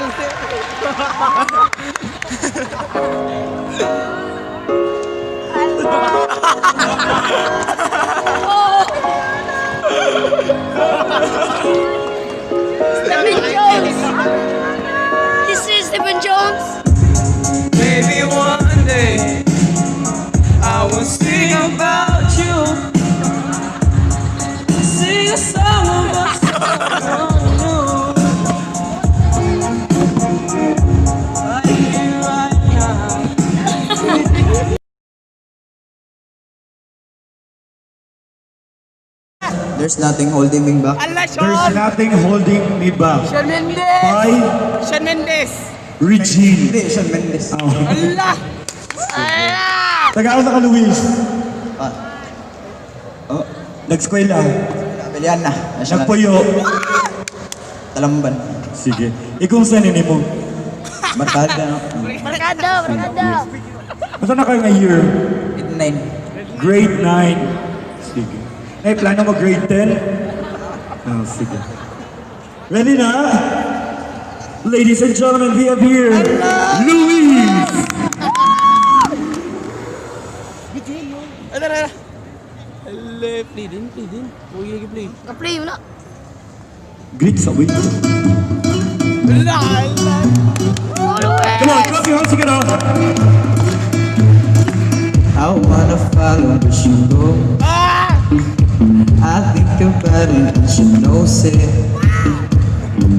Stephen Jones. This is Stephen Jones. Maybe one day I will sing about you. Sing a song about someone new. Right here, right now. There's Nothing Holding Me Back. Ala, There's Shawn! Nothing Holding Me Back. Shawn Mendes! By Shawn Mendes! Regine. Hindi, Shawn Mendes. Oh. Ala! Taga-asa ka, Luis? Ah. Oh, Nag-eskwela. Abeliana. National. Nagpuyo. Talamban. Sige. Ikaw sa nini mo? Barkada, no? Barkada, barkada. Basta na kayo nga year? Grade 9. Grade 9. Sige. Ay, plano mo grade 10? Oh, sige. Ready na? Ladies and gentlemen, we have here Luis! Ala, ala. Ala, play din, play din. Huwag yung play. Play mo na. Greet sa win. Ala, ala. Oh, Luis. Come on, clap your hands together. I wanna follow where she go. Ah! I think about it and she knows it.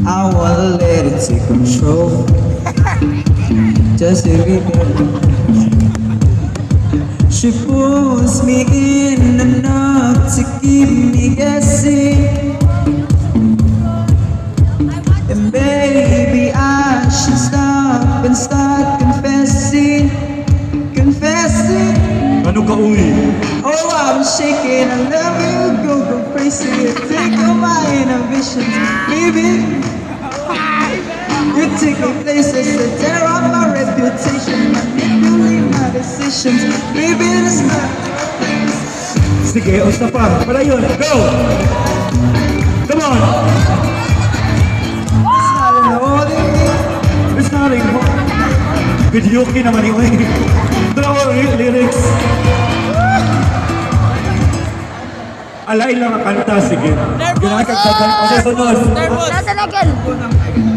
I wanna let it take control. Just to be better. She pulls me in enough to keep me guessing. And baby, I should stop and start confessing, confessing. Ano ka, uy? Oh, I'm shaking, I love you, go, go crazy. Take all my inhibitions, baby. You take me places that tear up my reputation, manipulate my decisions. Baby, this not. Sige, usa pa. Padayon. Go! Come on! It's not an ordinary. It's not a Videoke naman yun eh. Ito na ako, lyrics. Alay lang ang kanta, sige. Nervous! Ginakagtagan. Okay, sunod. Nervous! Nasa level.